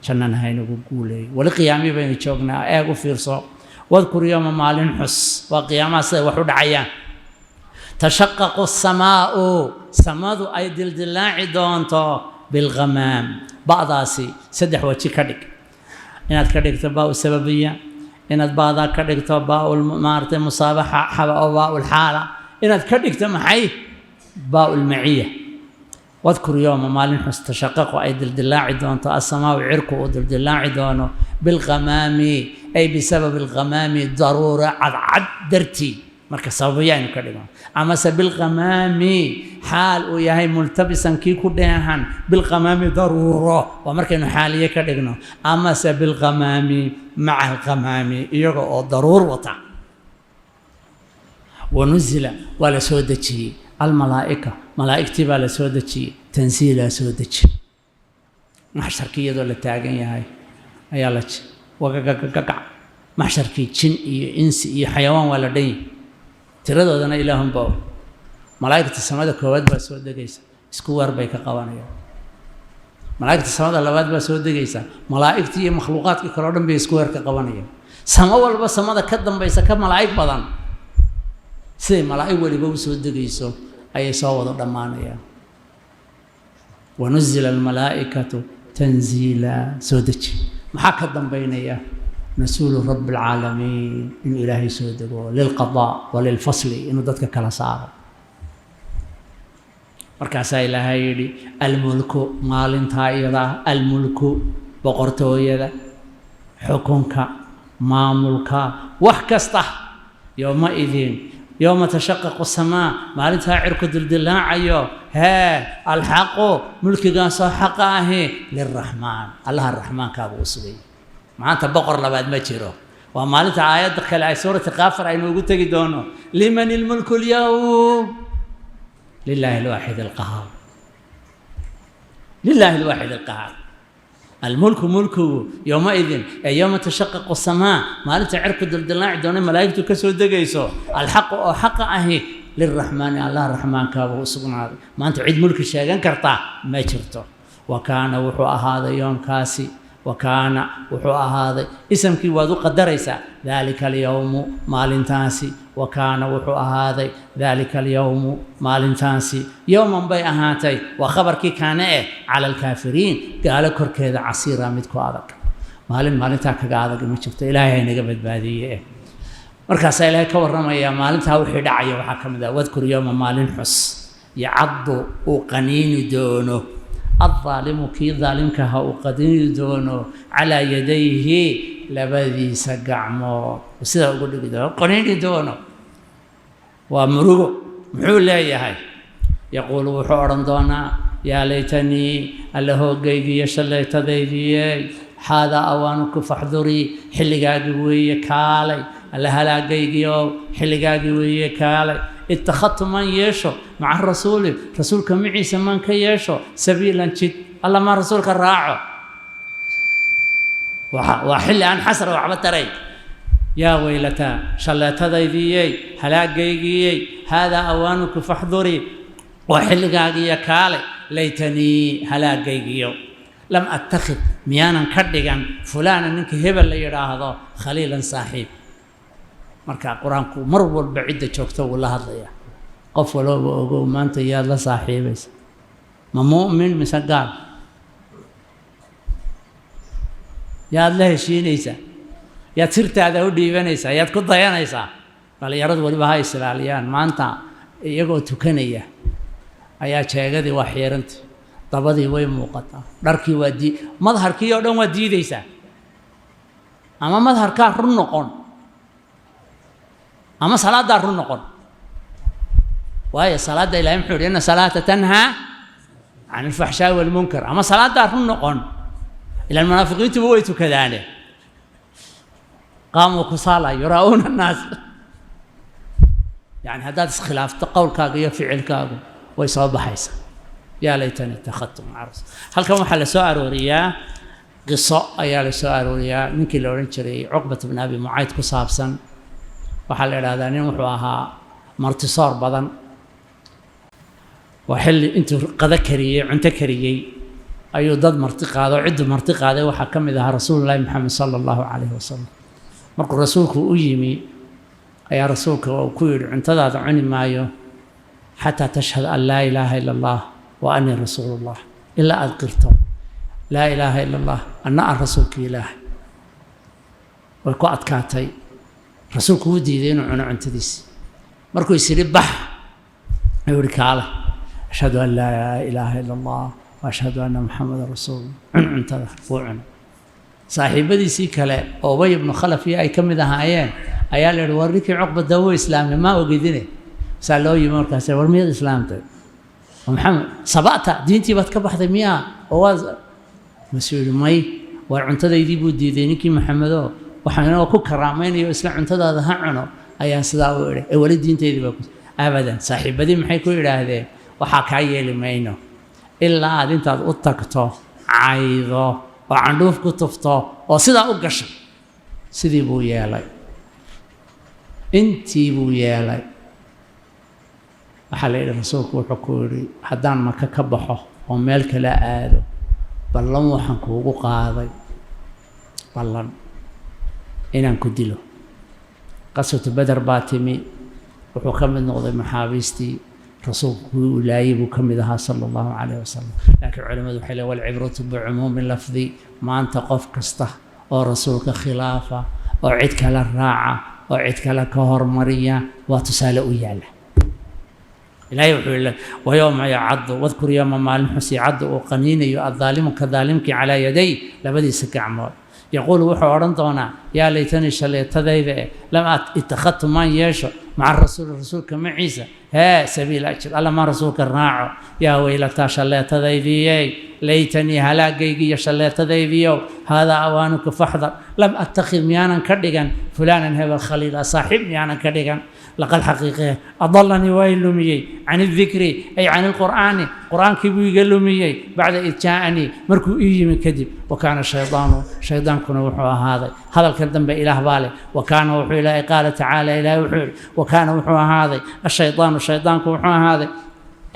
jannana haynagu guuleeyo. Weli qiyaamii baynu joognaa, eeg u fiirso. Wadkur yowma, maalin xus, waa qiyaamaha siday wax u dhacayaan. Tashaqaqu samaa'u, samadu ay dildilaaci doonto, bilghamaam. Ba'daasi saddex waji ka dhig: inaad ka dhigto baa sababiya, inaad ba'daa ka dhigto baa maaragtay musaabaxa xaba oo baa xaala, inaad ka dhigto maxay baa lmaciya. Wadkur yowma, maalin xus, tashaqaqu ay dildilaaci doonto, asamaau cirku uu dildilaaci doono, bilghamaami ay bisababi alghamaami, daruura cadcad dartii. Marka sababiya aynu ka dhigno, amase bilghamaami xaal uu yahay multabisan kii ku dheehan, bilghamaami daruuro, waa markaynu xaaliye ka dhigno, amase bilghamaami maca alghamaami, iyaga oo daruur wata. Wanuzila, waa la soo dejiyey, almalaa'ika, malaa'igtii baa la soo dejiyey, tansiilaa, soo deji. Maxsharkii iyadoo la taagan yahay ayaa la wagagagagac. Maxsharkii jin iyo insi iyo xayawaan waa la dhan yahay, tiradoodana ilaahunba og. Malaa'igta samada koowaad baa soo degaysa, isku weer bay ka qabanayaan. Malaa'igta samada labaad baa soo degaysa, malaa'igtii iyo makhluuqaadkii kale o dhan bay isku weer ka qabanayaan. Samo walba samada ka dambaysa ka malaa'ig badan, siday malaa'ig weliba u soo degayso ayay soo wada dhammaanayaan. Wanuzila almalaa'ikatu tanziila, soo deji. Maxaa ka dambaynaya? Nasuulu rabbi alcaalamiin, inuu ilaahay soo dego, lilqadaa wa lilfasli, inuu dadka kala saaro. Markaasaa ilaahay yidhi: almulku, maalintaa iyadaa, almulku boqortooyada, xukunka, maamulka, wax kasta, yowmaidin, yowma tashaqaqu samaa, maalintaa cirku dildilaacayo, hee, alxaqu, mulkigaasoo xaqa ahi, lilraxmaan, allaha raxmaankaabuu u sugay. Maanta boqor labaad ma jiro. Waa maalinta aayadda kale ay suurati Kaafir aynu ugu tegi doono: liman ilmulku lyowm? Lilahi alwaaxid alqahaar, lilahi alwaaxid alqahaar. Almulku, mulkigu, yowmaidin ee yowma tashaqaqu samaa, maalinta cirku dildilaaci doona, malaa'igtu ka soo degayso, alxaqu oo xaqa ahi, lilraxmaani, allah raxmaankaabuu u sugnaaday. Maanta cid mulki sheegan kartaa ma jirto. Wa kaana, wuxuu ahaaday yoomkaasi, wa kaana, wuxuu ahaaday, isamkii waad u qadaraysaa, daalika alyowmu, maalintaasi. Wa kaana, wuxuu ahaaday, daalika alyowmu, maalintaasi, yowman bay ahaatay, waa khabarkii kaane eh, cala alkaafiriin, gaalo korkeeda, casiira, mid ku adag. Maalin maalintaa kaga adag ma jirto, ilaahay haynaga badbaadiye eh. Markaasaa ilaahay ka warramayaa maalintaa wixii dhacaya. Waxaa ka mid ah: wadkur yowma, maalin xus, yacaddu, uu qaniini doono, addaalimu, kii daalimkaha uu qaniini doono, calaa yadayhi, labadiisa gacmood sidaa ugu dhigi doono, qaniini doono. Waa murugo. Muxuu leeyahay? Yaquulu, wuxuu odhan doonaa: yaa laytanii, alla hoogaygiiyo shallaytadaydiyey, haadaa awaanuku faxdurii, xilligaagii weeye kaalay, alla halaagaygiio xilligaagii weeye kaalay, ittakhadtu maan yeesho, maca rasuuli, rasuulka maciisa maan ka yeesho, sabiilan, jid, alla maan rasuulka raaco. Waa xilli aan xasra waxba tarayn. Yaa weylataa, shalleetadaydiyey, halaagaygiyey, haadaa awaanuku faxdurii, waa xilligaagiiyo kaalay, laytanii, halaagaygiyo, lam attakhid, miyaanan ka dhigan, fulaana, ninka hebel la yidhaahdo, khaliilan, saaxiib. Marka qur-aanku mar walba cidda joogta wuu la hadlayaa. Qof walooba ogow, maanta yaad la saaxiibaysa? Ma mu'min mise gaal yaad la heshiinaysaa? Yaad sirtaada u dhiibanaysaa? Yaad ku dayanaysaa? Dhallinyaradu weliba ha islaaliyaan. Maanta iyagoo tukanaya ayaa jeegadii waa xiirantay, dabadii way muuqataa, dharkii waa dii, madharkii oo dhan waa diideysaa. Ama madharkaa run noqon ama salaaddaa run noqon. Waayo, salaadda Ilahay muxuu yidhi? Inna salaata tanhaa can alfaxshaa'i walmunkar. Ama salaaddaa run noqon, ilaan munaafiqiintuba way tukadaane, qaamuu kusaala yuraa'uuna annaas. Yani haddaad iskhilaafto qowlkaaga iyo ficilkaagu, way soo baxaysaa. Yaa laytani ittakhadtu maca rasul. Halkan waxaa la soo arooriyaa qiso ayaa la soo arooriyaa, ninkii la odhan jiray Cuqbat bn Abi Mucayd ku saabsan. Waxaa la idhahdaa nin wuxuu ahaa martisoor badan. Waa xilli intuu qado kariyey, cunto kariyey, ayuu dad marti qaado. Cidduu marti qaaday waxaa ka mid ahaa Rasuulullahi Maxamed sala Allahu calayhi wasalam. Markuu rasuulku u yimi ayaa rasuulka uu ku yidhi: "Cuntadaada cuni maayo xataa tashhad an laa ilaaha ila Allah wa annii rasuulullah, ilaa aada qirto laa ilaaha ila Allah, anna aan rasuulka Ilaahay." Way ku adkaatay. Rasuulku wuu diiday inuu cuno cuntadiisi. Markuu is yidhi bax, ayuu yihi: "Kaala, ashhadu an laa ilaaha ila Allah wa ashhadu anna Muxamadan rasuulullah, cun cuntada." Wuu cunay. Saaxiibadiisii kale oo Ubay ibnu Khalaf iyo ay ka mid ahaayeen ayaa la yidhi: "War, ninkii Cuqba dawo islaamay, maa ogidine?" Saa loo yimi. Markaas: "War, miyaad islaamtay Maxamed? Sabata diintii baad ka baxday miyaa?" Oo waa masuu yidhi: "May, waar cuntadaydii buu diiday ninkii Maxamedo, waxaan inagoo ku karaamaynayo isla cuntadaada ha cuno ayaan sidaa u idhi, ee weli diintaydii baa ku abadan." Saaxiibadii maxay ku idhaahdeen? "Waxaa kaa yeeli mayno ilaa aad intaad u tagto caydo oo candhuuf ku tufto oo sidaa u gasho." Sidii buu yeelay, intii buu yeelay. Waxaa la yidhi rasuulku wuxuu ku yidhi: "Haddaan Maka ka baxo oo meel kale aado, ballan waxaan kuugu qaaday, ballan inaan ku dilo." Qaswatu Beder baa timi. Wuxuu ka mid noqday maxaabiistii rasuulku kuwii uu laayay buu ka mid ahaa sala Allahu calayh wasalam. Laakiin culimmadu waxay leeyihin: walcibratu bicumuumi lafdi. Maanta qof kasta oo rasuulka khilaafa oo cid kale raaca oo cid kale ka hormariya waa tusaale u yaalla. Ilaahay wuxuu yihi: wayowma yacadu, wadkur yowma, maalin xus, yacadu uu qaniinayo addaalimu ka daalimkii calaa yaday, labadiisa gacmood. Yaquulu, wuxuu odhan doonaa: "Yaa laytanii, shaleetadayda eh, lam ittakhadtu, maan yeesho, maca rasuuli, rasuulka maciisa, hee sabiila ajir alla, maan rasuulka raaco. Yaa weylataa, shalleetadaydiiyey, laytanii, halaagaygii iyo shalleetadaydiiyow, haadaa awaanuka faxdar, lam attakhid, miyaanan ka dhigan, fulaanan, hebel, khaliila, saaxiib miyaanan ka dhigan. Laqad, xaqiiqee, adallanii, waa i lumiyey, can idikri, ay can ilqur'aani, qur'aankii buu iga lumiyey, bacda id jaa'anii, markuu ii yimi kadib. Wa kaana shaydaanu, shaydaankuna wuxuu ahaaday." Hadalkan dambe Ilaah baa leh. Wa kaana, wuxuu Ilaahay, qaala tacaala, Ilaahay wuxuu yidhi: wa kaana, wuxuu ahaaday, ashaydaanu, shaydaanku wuxuu ahaaday,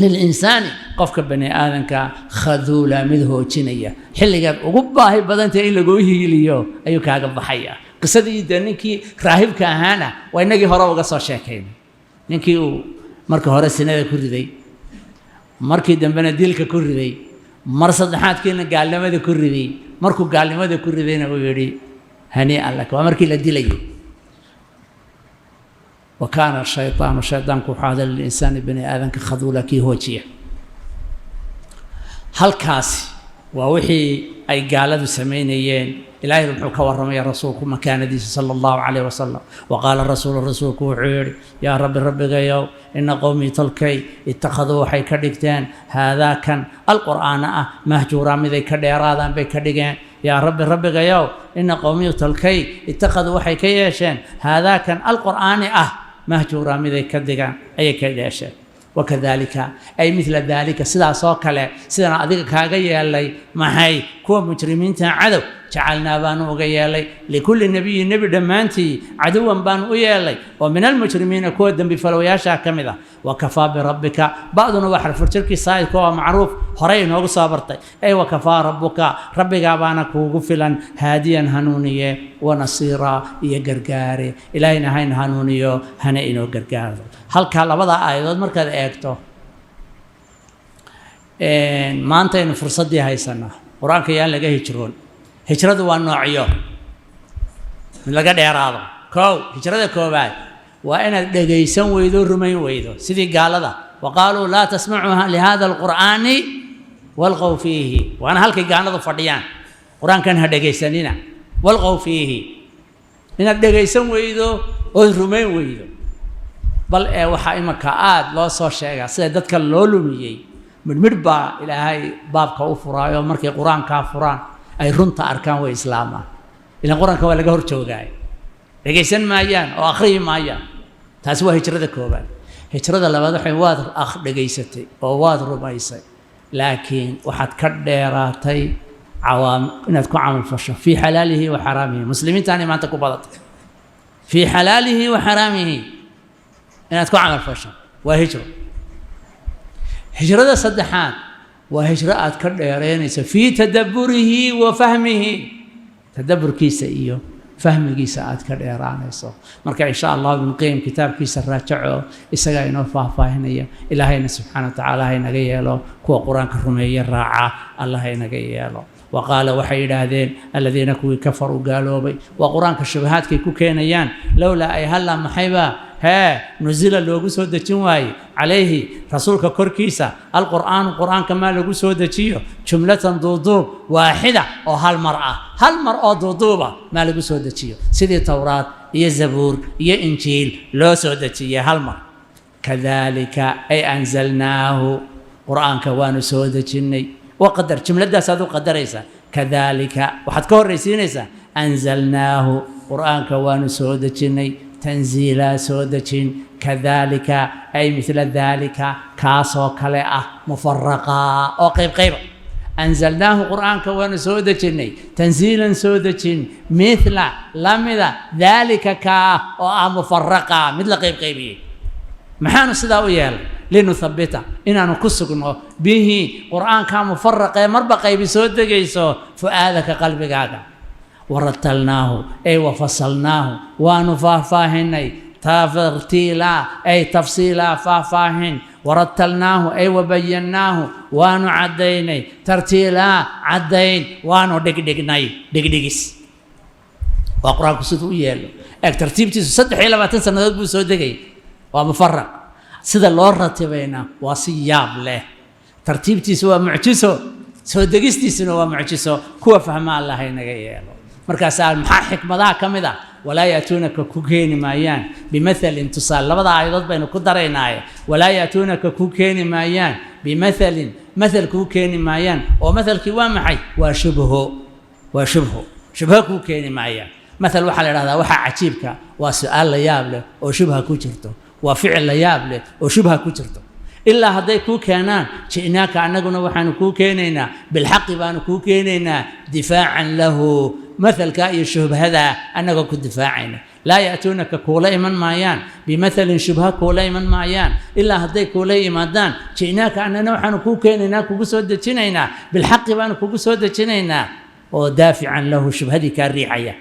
lilinsaani, qofka bani aadanka, khaduula, mid hoojinaya. Xilligaad ugu baahi badantay in laguu hiiliyo ayuu kaaga baxaya. Qisadii dee ninkii raahibka ahaana waa inagii hore uga soo sheekaynay, ninkii uu marka hore sinada ku riday, markii dambena dilka ku riday, mar saddexaadkiina gaalnimada ku riday. Markuu gaalnimada ku ridayna uu yidhi: "Hanii'an laka." Waa markii la dilayay. Wa kaana shaytaanu, shaydaanku wuxuu ahday, lilinsaani, bani aadanka, khaduula, kii hoojiya. Halkaasi waa wixii ay gaaladu samaynayeen. Ilaahay wuxuu ka warramaya rasuulku makaanadiisa sala Allahu calayh wasalam. Wa qaala rasuulu, rasuulku wuxuu yidhi: "Yaa rabbi, rabbigayow, ina qowmii, tolkay, ittakhaduu, waxay ka dhigteen, haadaakan alqur'aana ah mahjuuraa, miday ka dheeraadaan bay ka dhigeen. Yaa rabbi, rabbigayow, ina qowmii, tolkay, ittakhaduu, waxay ka yeesheen, haadaakan alqur'aani ah mahjuuraa, miday ka digaan ayay ka yeesheen. Wakadalika, ay midla daalika, sidaas oo kale, sidaan adiga kaaga yeelay maxay kuwa mujrimiinta cadow, jacalnaa, baanu uga yeelay, likulli nebiyin, nebi dhammaantii, caduwan baanu u yeelay oo min almujrimiina, kuwa dembi falowayaasha ka mid ah. Wakafaa birabbika." Ba'duna waa xarfurjirkii saa'idka, waa macruuf, horey inoogu soo bartay. Ay wakafaa rabbuka, rabbigaa baana kuugu filan, haadiyan, hanuuniye, wanasiira, iyo gargaare. Ilaahayna hayna hanuuniyo, hana inoo gargaaro. Halkaa labada aayadood markaad eegto, maantaynu fursaddii haysanaa. Qur-aanka yaan laga hijroon. Hijradu waa noocyo, mid laga dheeraado. Kow, hijrada koowaad waa inaad dhegaysan weydo, rumayn weydo, sidii gaalada: wa qaaluu laa tasmacuu lihada alqur'aani walqow fiihi. Waana halkay gaaladu fadhiyaan: qur-aankan ha dhegaysanina, walqow fiihi. Inaad dhegaysan weydo ood rumayn weydo. Bal ee waxaa imanka aada loo soo sheegaa sida dadka loo lumiyey, midhmidh baa Ilaahay baabka u furaayo. Markay Qur-aankaa furaan ay runta arkaan, way islaamaan. Ilan Qur-aanka waa laga hor joogaay, dhegaysan maayaan oo akhriyi maayaan. Taasi waa hijrada koobaad. Hijrada labaad waxay waad dhegaysatay oo waad rumaysay, laakiin waxaad ka dheeraatay cawaam inaad ku camal fasho fii xalaalihi wa xaraamihi. Muslimiintaanay maanta ku badatay fii xalaalihi wa xaraamihi inaad ku camal fasho, waa hijro. Hijrada saddexaad waa hijro aad ka dheereynayso fii tadabburihi wa fahmihi, tadabburkiisa iyo fahmigiisa aad ka dheeraanayso. Marka insha Allah Ibn Qayim kitaabkiisa raajaco, isagaa inoo faahfaahinaya. Ilaahayna subxaana wa tacaala ha inaga yeelo kuwa Qur-aanka rumeeye, raaca Allah ha inaga yeelo. Wa qaala, waxay yidhaahdeen, aladiina kuwii kafaruu gaaloobay, waa Qur-aanka shubahaadkay ku keenayaan, lowlaa ay hallaa maxayba hee nusila loogu soo dejin waaye calayhi rasuulka korkiisa alqur'aanu Qur'aanka maa lagu soo dejiyo jumlatan duuduub waaxida oo hal mar ah, hal mar oo duuduuba maa lagu soo dejiyo, sidii Towraad iyo Zabuur iyo Injiil loo soo dejiyey hal mar. Kadalika ay anzalnaahu, Qur'aanka waanu soo dejinnay. Waqadar jumladaasaad u qadaraysaa kadalika, waxaad ka horraysiinaysaa anzalnaahu, Qur'aanka waanu soo dejinnay tanziilaa, soo dejin, kadalika ay mithla daalika, kaasoo kale ah, mufaraqaa oo qayb qayba. Anzalnaahu, Qur'aanka waanu soo dejinnay tanziilan, soo dejin, mithla lamida, daalika kaa oo ah, mufaraqa mid la qayb qaybiyey. Maxaanu sidaa u yeelay? Linuhabbita, inaanu ku sugno, bihi Qur'aankaa mufaraqee marba qaybi soo degayso, fu'aadaka, qalbigaaga. Waratalnaahu ay wafasalnaahu, waanu faahfaahinay, tartiilaa ay tafsiilaa, faahfaahin. Waratalnaahu ay wabayannaahu, waanu caddaynay, tartiilaa, caddayn, waanu dhigdhignay, dhigdhigis. Waa Qur-aanku siduu u yeelo. Eeg tartiibtiisu, 23 sannadood buu soo degay, waa mufaraq. Sida loo ratibayna waa si yaab leh. Tartiibtiisu waa mucjiso, soo degistiisuna waa mucjiso. Kuwa fahma Allah inaga yeelo. Markaasaa maxaa xikmadaha ka mid ah? Walaa yaatuunaka, ku keeni maayaan, bimathalin, tusaale. Labada aayadood baynu ku daraynaaye. Walaa yaatuunaka, ku keeni maayaan, bimathalin, mathal kuu keeni maayaan. Oo mathalkii waa maxay? Waa shubho, waa shubho. Shubho kuu keeni maayaan. Mathal waxaa la idhahdaa waxaa cajiibka, waa su-aal la yaab leh oo shubha ku jirto, waa ficil la yaab leh oo shubha ku jirto. Ilaa hadday kuu keenaan, ji'naaka, annaguna waxaanu kuu keenaynaa, bilxaqi baanu kuu keenaynaa, difaacan lahu, mathalka iyo shubhada annagoo ku difaacayna. Laa ya'tuunaka, kuula iman maayaan, bimathalin, shubha kuula iman maayaan. Ilaa hadday kuula yimaadaan, ji'naaka, annana waxaanu kuu keenaynaa, kugu soo dejinaynaa, bilxaqi baanu kugu soo dejinaynaa oo daafican lahu, shubhadii kaa riixaya.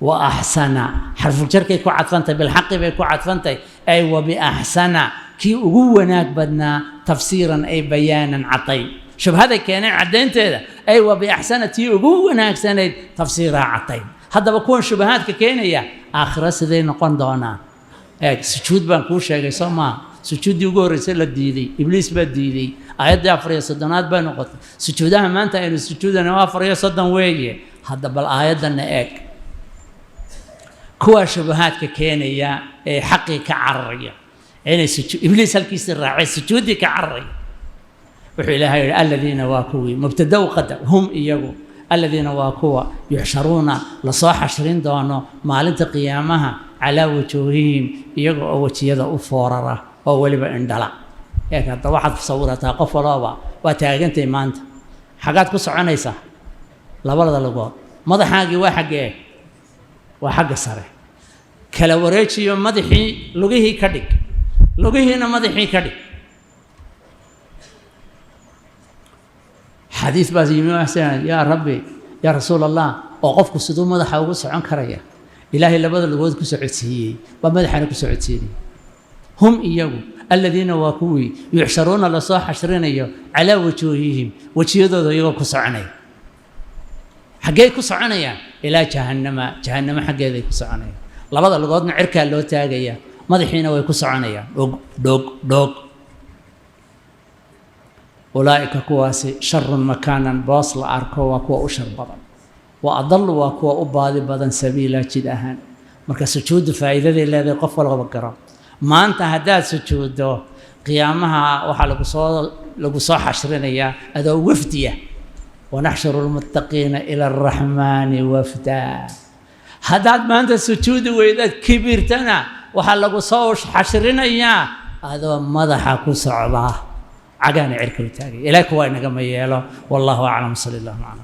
Wa axsana, xarfuljarkay ku cadfantay, bilxaqi bay ku cadfantay, ay wa biaxsana, kii ugu wanaag badnaa, tafsiiran ay bayaanan, caddayn shubhada keenay caddaynteeda, ay wa biaxsana, tii ugu wanaagsanayd, tafsiiraa, caddayn. Haddaba kuwan shubahaadka keenaya aakhiro siday noqon doonaan? Eeg, sujuud baan kuu sheegay, soo maaha? Sujuuddii ugu horreysay la diiday, Ibliis baa diiday. Aayaddii 34aad bay noqotay. Sujuudaha maanta aynu sujuudana waa 34 weeye. Hadda bal aayaddanna eeg. Kuwaa shubahaadka keenaya ee xaqii ka cararaya, inay Ibliis halkiisii raacay, sujuuddii ka cararaya, wuxuu Ilaahay yidhi: aladiina, waa kuwii, mubtada u qadar, hum iyagu, aladiina waa kuwa, yuxsharuuna, lasoo xashrin doono maalinta qiyaamaha, calaa wujuuhihim, iyaga oo wejiyada u foorara oo weliba indhala. Eeg hadda, waxaad sawirataa qof walooba waa taagantay maanta. Xaggaad ku soconaysaa? Labada lugood. Madaxaagii waa xaggee? Waa xagga sare. Kala wareejiyo madaxii, lugihii ka dhig, lugihiina madaxii ka dhig. Xadiis baas yimi, yaa Rabbi, yaa Rasuul Allah, oo qofku siduu madaxa ugu socon karaya? Ilaahay labada lugood ku socodsiiyey baa madaxana ku socodsiinaya. Hum iyagu, aladiina waa kuwii, yuxsharuuna, lasoo xashrinayo, calaa wujuuhihim, wejiyadooda iyagoo ku soconaya. Xaggey ku soconayaan? Ilaa jahannama, jahannamo xaggeeday ku soconayaan. Labada lugoodna cirkaa loo taagaya, madaxiina way ku soconayaan, dhog dhog dhog. Ulaa'ika, kuwaasi, sharun makaanan, boos la arko waa kuwa u shar badan, wa adallu, waa kuwa u baadi badan, sabiila, jid ahaan. Marka sujuuddu faa'iidaday leedahay qof walbaba garo. Maanta haddaad sujuuddo, qiyaamaha waxaa lagu soo xashrinayaa adoo wafdiya. Wanaxshuru lmuttaqiina ila araxmaani wafda. Haddaad maanta sujuudi weydaad kibirtana, waxaa lagu soo xashrinayaa adoo madaxa ku socda, cagaana cirka u taagay. Ilaah kuwaa inagama yeelo. Wallahu aclam. Sali allahu cala